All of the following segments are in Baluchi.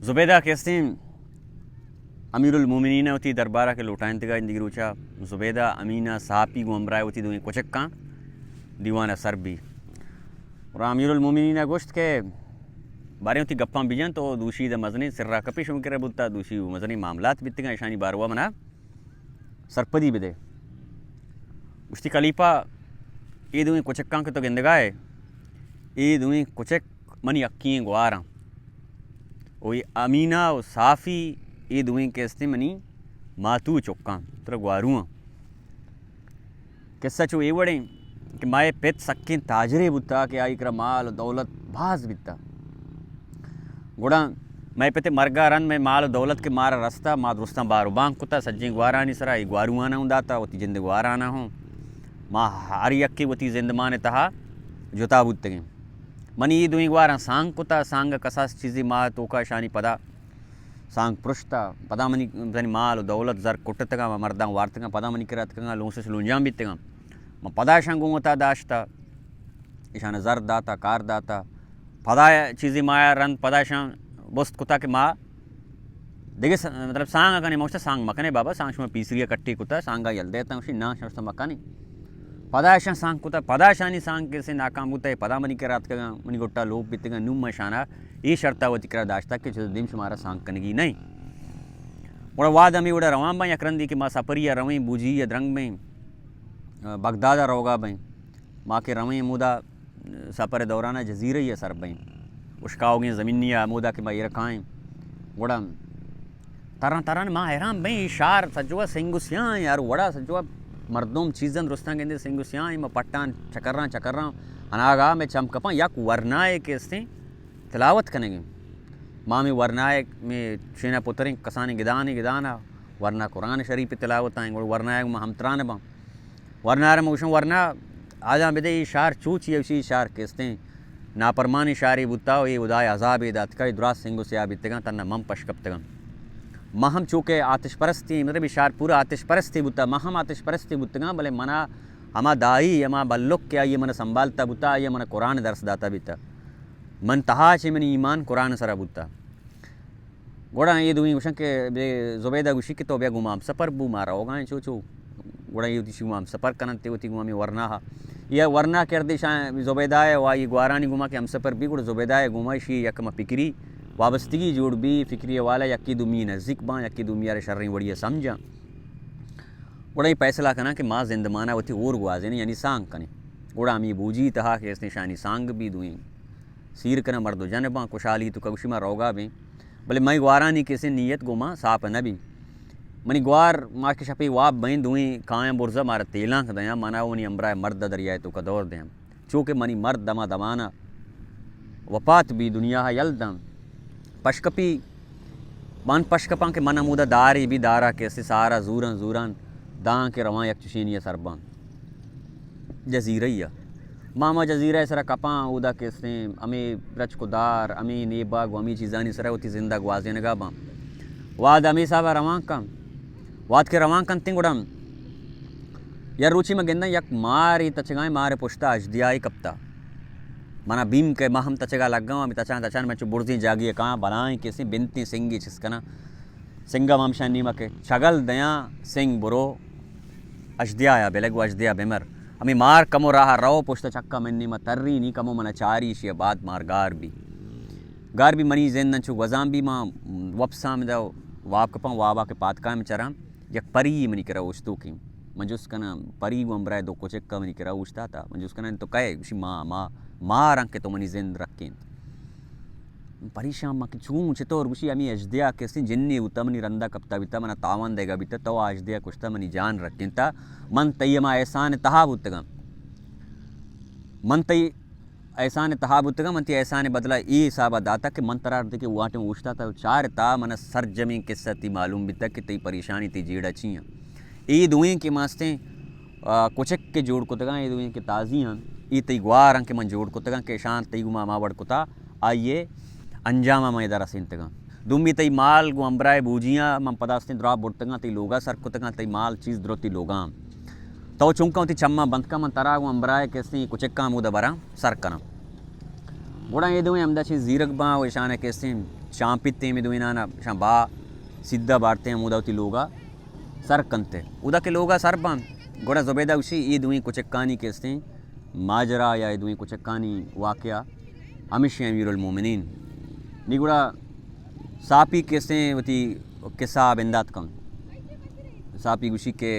زبیدہ کہ استیں امیر المومنین ءَ وتی دربار ءَ کہ لوٹائینتگ ءَ، ایندگہ روچ ءَ زبیدہ امین ءَ ساپی گوں ہمراہ ءَ وتی دوئیں کچکاں دیوان ءَ سر بی۔ گڑا امیر المومنین ءَ گوشت کہ باریں وتی گپاں بجن، تو دوشی دہ مزنیں سر ءَ کپی، شمئے کرا بوتا، دوشی مزنیں معاملات بیتگاں، اشانی باروا منا سرپدی بدے۔ گوشتی، خلیفہ، اے دوئیں کچکاں کہ تو گندگا ئے، اے دوئیں کچک منی حقی ئیں گواراں۔ او اے امینا و صافی، اے دوئیں کہ استیں منی ماتو چکاں، ترا گواروآں۔ قصہ چو اے وڑیں کہ مئے پت سکیں تاجرے بوتا کہ آئی کرا مال و دولت باز بیتا۔ گڑا مئے پت مرگا رند مئے مال و دولت کہ مارا رستا، ما درستاں بار و بانگ کتا، سجیں گوارانی سرا، اے گواروآنا ہوں داتا، وتی جند گوارانا ہوں۔ ما ہر یکے وتی زندمان تہا جتا بوتگیں۔ منی اے دوئیں گواراں سانگ کتا، سانگ کساس چیزے ما توکا اشانی پدا سانگ پرشتا، پدا منی، منی مال و دولت زر کٹتگاں، ما مرداں وارتگاں، پدا منی کرا اتکگاں، لونسس لونجان بیتگاں۔ ما پدا اشاں گوں وتا داشتا، اشاں زر داتا، کار داتا۔ پدا چیزے ما رند پدا اشاں بست کتا کہ ما دگہ س-، مطلب سانگ کنیں، ما گوشتا سانگ مکنے بابا، سانگ شما پیسری کٹی کتا، سانگا یل دیتا، گوشی نا، شما مکنیں۔ پدا اشاں سانگ کتا، پدا اشانی سانگ کسے ناکام بوتا، پدا منی کرا اتکگاں، منی گٹا لوپ بیتگاں، نوں ما اشانا اے شرطا وتی کرا داشتا کہ چہ دیم شمارا سانگ کنگی نئیں۔ گڑا واد ہمے وڑا روان باں، یک رندی کہ ما سپری ءَ رویں، بوجی ءَ درنگ بیں، بغداد ءَ روگا بیں۔ ما کہ رویں ہمودا سپر دوران ءَ جزیرہ ءَ سر بیں، اشکاوگیں زمینی ءَ ہمودا کہ ما ایر کائیں۔ گڑا تران تران ما حیران بیں، اے شہر سجوا سنگ و سیاہ یار، وڑا سجوا مردم چیزاں درستاں گندے سنگ و سیاہ، ما پٹان چکراں چکراں، اناگا مئے چم کپاں یک ورنائے کہ استیں تلاوت کنگیں۔ ما ہمے ورنائے مئے چینا پتریں کسانیں گدانے گدانا ورنا قرآن شریف تلاوت آئیں، گڑا ورنائے ما ہمتران باں۔ ورنا را من گوشاں، ورنا، آداں بدے، اے شہر چو چی، اشی شہر کہ استیں ناپرمانیں شہرے بوتا و اے ہدائے عذابے داتکا، اے دراست سنگ و سیاہ بیتگاں، تنا من پش کپتگاں۔ ما ہم چو کہ آتش پرستیں، مطلب اے شہر پورا آتش پرستے بوتا، ما ہم آتش پرستے بوتگاں، بلے منا ہما دائی، ہما بلک کہ آئی منا سنبھالتا بوتا، آئی منا قرآن درس داتا بیتا۔ من تہا چہ منی ایمان قرآن سرا بوتا۔ گڑا اے دوئیں گوشن کہ بے زبیدہ گوشی کہ تو بیا گوں ما ہمسفر بو، ما روگا ایں چو چو۔ گڑا اے وتی شی گوں ما ہمسفر کننت، وتی گوں ہمے ورنا ہا۔ یا ورنا کردے شاہ زبیدہ ءَ و آئی گوارانی گوما کہ ہمسفر بی، گڑا زبیدہ ءَ گوما شی یک ما فکری وابستگی جوڑ بی، فکری حوالہ یکی دومی نزدیک باں، یکی دومی ءَ را شریں وڑی ءَ سمجھاں۔ گڑا اے فیصلہ کناں کہ ما زندمانا وتی ہور گوازینیں، یعنی سانگ کنیں۔ گڑا ہمے بوجی تہا کہ استیں شانی سانگ بی، دوئیں سیر کناں، مرد و جن باں، خوشحالی توکا گوشی ما روگا بیں۔ بلے مئے گوارانی کسے نیت گوں ما ساپ نہ بی۔ منی گوار ما کہ شپے واب بئیں، دوئیں کایاں برزا مارا تیلانک دیاں، منا و منی ہمراہ مرد دریائے توکا دور دیاں۔ چو کہ منی مرد ہما دمانا وپات بی، دنیا ءَ یل داں۔ پشکپی، من پشکپاں کہ من ہمودا دارے بی، دارا کسے سارا زوراں زوراں داں کہ رواں یک چشینی ءَ سر باں۔ جزیرہ ءَ۔ ما ہما جزیرہ ءِ سرا کپاں، اودا کہ استیں ہمے رچک و دار، ہمے نیبگ و ہمے چیزانی سرا وتی زند ءَ گوازینگا باں۔ واد ہمے حساب ءَ روان کن۔ واد کہ روان کنتیں گڑا یا روچے ما گنداں یک مارے تچگائیں، مار ءِ پشتا اژدیائے کپتا۔ منا بیم کہ ما ہم تچگا لگاں، ہمے تچان تچان من چو برزیں جاگہے کایاں، بلائیں کہ استیں بنتیں سنگے چست کناں۔ سنگ ءَ ہمشانی نیمگ ءَ چگل دیاں، سنگ برو اژدیا ءَ بلگ و اژدیا بمر۔ ہمے مار کمو راہ ءَ رو، پشت ءَ چکا من نیما ترینی، کمو منا چاری، ایشی ءَ بعد مار گار بی۔ گار بی منی زند انچو گوزان بی، ما وپساں ہمدا واب کپاں، وابا کہ پاد کائیں چراں، یک پری منی کرا اوشتوکیں۔ من جست کناں، پری گوں ہمراہ دو کچک ءَ منی کرا اوشتاتا۔ من جست کناں، تو کئے؟ گوشی، ما، ما، مار آں کہ تو منی زند رکینت۔ پریشان من کہ چون چطور؟ گوشی، ہمے اژدیا کہ استیں جنے بوتا، منی رندا کپتا بیتا، منا تاوان دئیگا بیتا، تو آ اژدیا کشتا، منی جان رکینتا، من تئی ہما احسان تہا بوتگاں، من تئی احسان تہا بوتگاں، من تئی احسان بدلا اے حسابا داتا کہ من ترا دگہ واٹیں اوشتاتا چارتا، منا سرجمیں قصہ تئی معلوم بیتا کہ تئی پریشانی، تئی جیڑہ چی آں۔ اے دوئیں کہ ماستیں آ، کچک کہ جوڑ کتگاں، اے دوئیں کہ تازی آں، اے تئی گوار آں کہ من جوڑ کتگاں کہ اشاں تئی گوما ہما وڑ کتا، آئی ءِ انجام ءَ من ادا رسینتگاں۔ دومی تئی مال گوں ہمبراہ بوجیاں من پدا استیں درا برتگاں، تئی لوگا سر کتگاں، تئی مال چیز درو تئی لوگاں۔ تو چونکا وتی چماں بند کن، من ترا گوں ہمبراہ کہ استیں کچکاں ہمودا براں سر کناں۔ گڑا اے دوئیں ہمدا چہ زیرگ باں و اشاں کہ استیں شام پیتیں ہمے دوئینانا شاں با سیدھا بارتیں ہمودا وتی لوگا سر کنتے۔ اودا کہ لوگا سر باں، گڑا زبیدہ گوشی، اے دوئیں کچکانی کہ استیں ماجرا یا اے دوئیں کچکانی واقعہ ہمیشی امیر المومنین۔ نی گڑا ساپی کہ استیں وتی قصہ بندات کن۔ ساپی گوشی کہ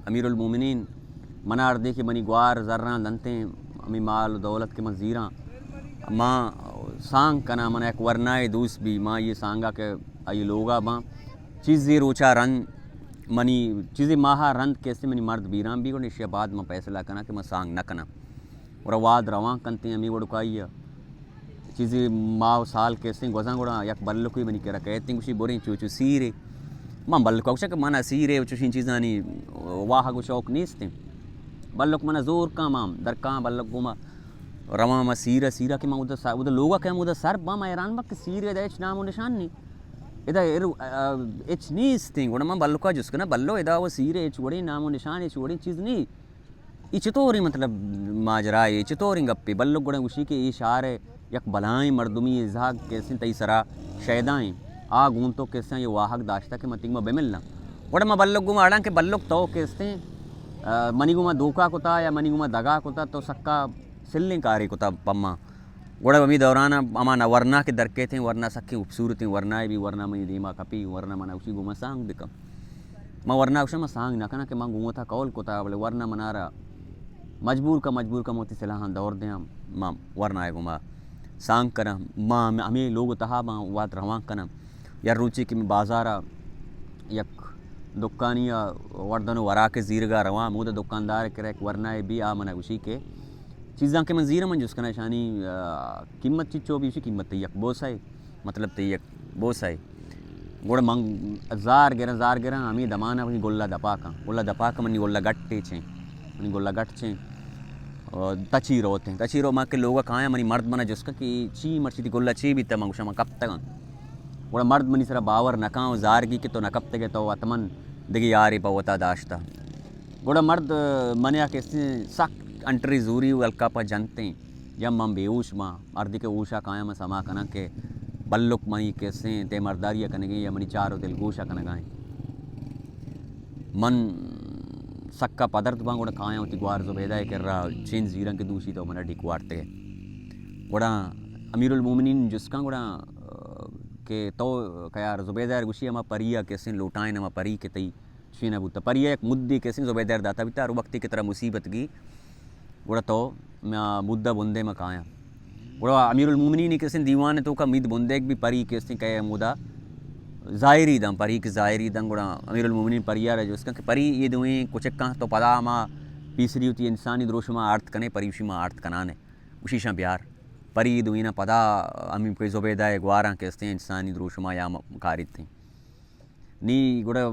امیر المومنین، منا ہر دے کہ منی گوار زراں دنتیں، ہمے مال و دولت کہ من زیراں، ما سانگ کناں، من یک ورنائے دوست بی، ما یہ سانگا کہ آئی لوگا باں، چیزے روچا رند منی، چیزے ماہا رند کہ استیں منی مرد بیران بی، گڑا اشیا بعد من فیصلہ کناں کہ من سانگ نہ کناں۔ گڑا واد روان کنتیں ہمے وڑکائی ء۔ چیزے ماہ و سال کہ استیں گوزاں، گڑا یک بلکے منی کرا کئیتیں، گوشی، بریں چو چو سیرے۔ من بلکا گوشاں کہ منا سیرے و چوشیں چیزانی واہگ و شوق نیستیں۔ بلک منا زور کاں، ما درکاں بلک گوما رواں ما سیرا، سیرا کہ ما اودا س-، اودا لوگا کہ ہم اودا سر باں، ما حیران باں کہ سیرے ادا ہچ نام و نشان نی۔ ادا ایر-، ا-، ہچ نیستیں۔ گڑا من بلکا جست کناں، بلو، ادا و سیرے ہچ وڑیں نام و نشان، ہچ وڑیں چیز نی۔ اے چطوریں مطلب ماجرائے، اے چطوریں گپے؟ بلک گڑا گوشی کہ اے شہر ء یک بلاہیں مردمی ء زہگ کہ استیں تئی سرا شیدائیں، آ گوں تو کہ استیں یہ واہگ داشتہ کہ من تئی گوما بملاں۔ گڑا ما بلک گوما اڑاں کہ بلک تو کہ استیں، آ، منی گوما دھوکا کتا یا منی گوما دگا کتا، تو سکا سلیں کارے کتا پما۔ گڑا ہمے دوران ء ہما نہ ورنا کہ درکیتیں، ورنا سکیں خوبصورتیں ورنائے بی، ورنا منی دیما کپی، ورنا منا گوشی گوں من سانگ بکن۔ من ورنا گوشاں من سانگ نہ کناں کہ من گوں وتا قول کتا، بلے ورنا منارا مجبور کا، مجبور کا، من وتی سلاہاں دور دیاں، من ورنائے گوما سانگ کناں۔ ما ہم-، ہمے لوگ تہا باں وات روان کناں۔ یا روچے کہ من بازارا یک دکانی ء وردن و وراک زیرگا رواں، مودا دکاندار کرا یک ورنائے بی، آ منا گوشی کہ چیزاں کہ من زیراں من جست کناں اشانی، آ، قیمت چچو بیشی؟ قیمت تئی یک بوسہ ء، مطلب تئی یک بوسہ ء۔ گڑا من زار گراں، زار گراں، ہمے دمان ء منی گلہ دپا کن، گلہ دپا کن، منی گلہ گٹ ء چیں، منی گلہ گٹ چیں، آ، تچی روتیں، تچی رو۔ من کہ لوگ ء کایاں، منی مرد منا جست کن کہ اے چی مرچی تئی گلہ چی بیتہ؟ من گوشاں من کپتگاں۔ گڑا مرد منی سرا باور نہ کن و زارگی کہ تو نہ کپتگ ئے، تو حتماً دگہ یارے پہ وتا داشتہ۔ گڑا مرد منیا کہ استیں سک انٹری زوری و الکاپا جنتیں، یا من بے ہوش باں، ہردے کہ ہوشا کایاں من سما کناں کہ بلک منی کہ استیں تے مرداری ء کنگیں یا منی چار و دلگوش ء کنگا ایں۔ من سکا پدرد باں، گڑا کایاں وتی گوار زبیدہ ء کرا چین زیراں کہ دوشی تو منا ڈیک وارتگ ئے۔ گڑا امیر المومنین جست کن گڑا کہ تو کیار زبیدہ ء گوشی ہما پری ء کہ استیں لوٹائین ہما پری کہ تئی چین ء بوتہ۔ پری ء یک مدے کہ استیں زبیدہ ء داتہ بیتہ، ہر وقتے کہ ترا مصیبت گی گڑا تو ما مدہ بندے ما کایاں۔ گڑا امیر المومنین کہ استیں دیوان ء توکا مید بندیگ بی، پری کہ استیں کئے ہمودا ظاہری داں، پری کہ ظاہری داں، گڑا امیر المومنین پری ء را جست کن کہ پری اے دوئیں کچکاں تو پدا ہما پیسری وتی انسانی دروشما آرت کنے، پری وشی ما آرت کنانے۔ گوشی، ایشاں بیار۔ پری دوئیناں پدا ہمے کہ زبیدہ ء گواراں کہ استیں انسانی دروشما یا م-، کاریتیں۔ نی گڑا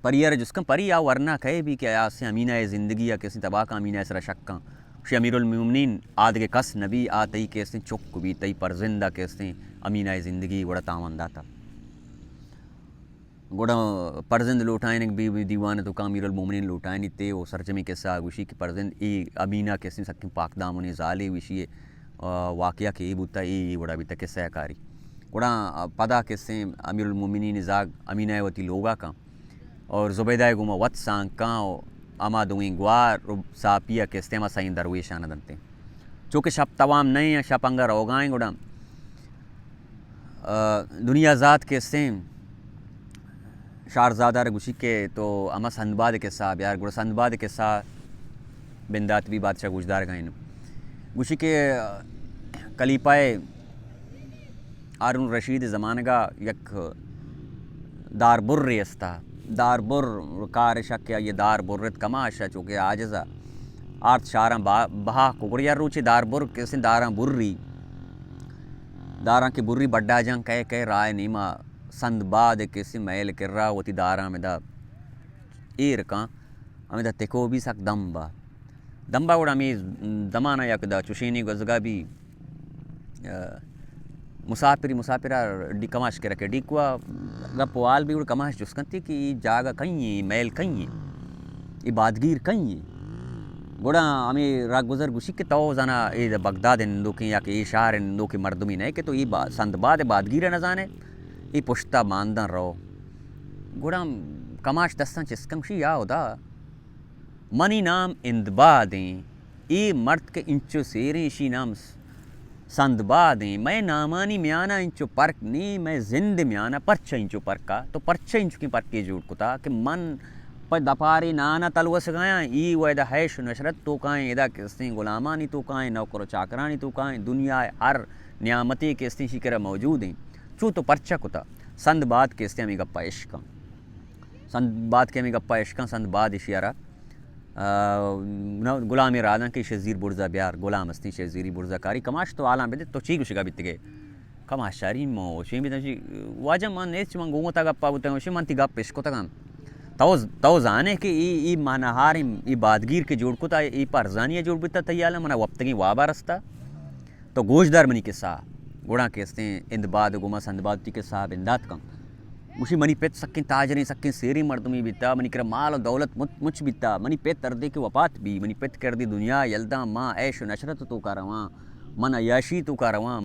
پری ء را جست کن، پری آ ورنا کئے بی کہ آ استیں امینہ ء زندگی ء کہ استیں تباہ کن، امینہ ء سرا شک کن۔ گوشی، امیر المومنین، آ دگہ کس نہ بی، آ تئی کہ استیں چک بی، تئی پرزند ء کہ استیں امینہ ء زندگی گڑا تاوان داتہ۔ گڑا پرزند لوٹائینگ بی، بی دیوان ء توکا امیر المومنین لوٹائینیت ء سرجمیں قصہ ء گوشی کہ پرزند اے امینہ کہ استیں سکیں پاک دامنیں زالے، وشی ء، آ، واقعہ کہ اے بوتا، اے، اے وڑا بیتا قصہ ء کاری۔ گڑا، آ، پدا کہ استیں امیر المومنین ء زاگ امینہ ء وتی لوگا کن اور زبیدہ ء گوما وت سانگ کن و ہما دوئیں گوار و ساپی ء کہ استیں ہما سئیں درویشان دنتیں۔ چونکہ شپ توام نہ ایں، شپ انگا روگا ایں، گڑا، آ، دنیا زات کہ استیں شہرزادہ را گوشی کہ تو ہما سندباد قصہ بیار، گڑا سندباد قصہ بندات بی، بادشاہ گوشدارگا ایں۔ گوشی کہ کلیپہ ہارون رشید زمانگا یک دار برے استا۔ دار بر کار شک کہ آئی دار برت کماش ء، چونکہ عاجز ء آرت شاراں با-، بہا کو۔ گڑا یک روچے دار بر کسیں داراں بری، داراں کہ بری بڈا جان کئے کئے راہ نیما سند باد کسیں میل کرا وتی داراں ہمدا ایر کن، ہمدا تکو بی سک دم با۔ دم با گڑا ہمے دمانا یک دا چوشینی گوزگا بی، آ، مسافری، مسافرا ڈی-، کماش کرا کہ ڈیکوا گپ و حال بی گڑا کماش جست کنتی کہ اے جاگہ کئی ایں، اے میل کئی ایں، اے بادگیر کئی ایں۔ گڑا ہمے راہ گزر گوشی کہ تو زانا اے بغداد نندوکیں یا کہ اے شہر نندوکیں مردمی نئے کہ تو اے با-، سندباد بادگیر نہ زانے، اے پشتا بانداں رو۔ گڑا کماش دستاں چست کن گوشی، یا ہدا، منی نام اندباد ایں۔ اے مرد کہ انچو سیریں، اشی نام س-، سندباد ایں۔ مئے نامانی میانا انچو پرک نی، مئے زند میانا پرچا انچو پرکا؟ تو پرچا انچکیں پرکے جوڑ کتا کہ من پہ دپارے نانا تلوسگایاں، ای ویدا حیش و نشرت توکائیں، ادا کہ استیں غلامانی توکائیں، نوکر و چاکرانی توکائیں، دنیا ہر نعمتے کہ استیں شی کرا موجود ایں۔ چو تو پرچا کتا؟ سندباد کہ استیں ہمیں گپا اشکاں۔ سندباد کہ ہمیں گپا اشکاں، سندباد اشی ارا آ، نہ، غلامے را داں کہ شزیر برزا بیار، غلام استیں شزیری برزا کاری۔ کماش تو حالاں بدے، تو چی گوشگا بیتگے؟ کماش چاری مو، شی بیتاں شی، واجہ من نیست، من گوں تا گپا بوتاں، شی من تی گپ پیش کتگاں۔ تو، تو زانے کہ ای، ای مانہاریں، ای بادگیر کہ جوڑ کتا، ای پرزانی جوڑ بیتا، تیالا منا وپتگیں وابا رستا۔ تو گوش دار منی قصہ۔ گڑا کہ استیں اندباد گوما سندباد تی قصہ بندات کن۔ گوشی، منی پت سکیں تاجریں، سکیں سیریں مردمی بیتا، منی کرا مال و دولت مچ، مچ بیتا۔ منی پت ہردے کہ وفات بی، منی پت کردی دنیا یلداں، ما عیش و نشرت توکا رواں، من عیاشی توکا رواں۔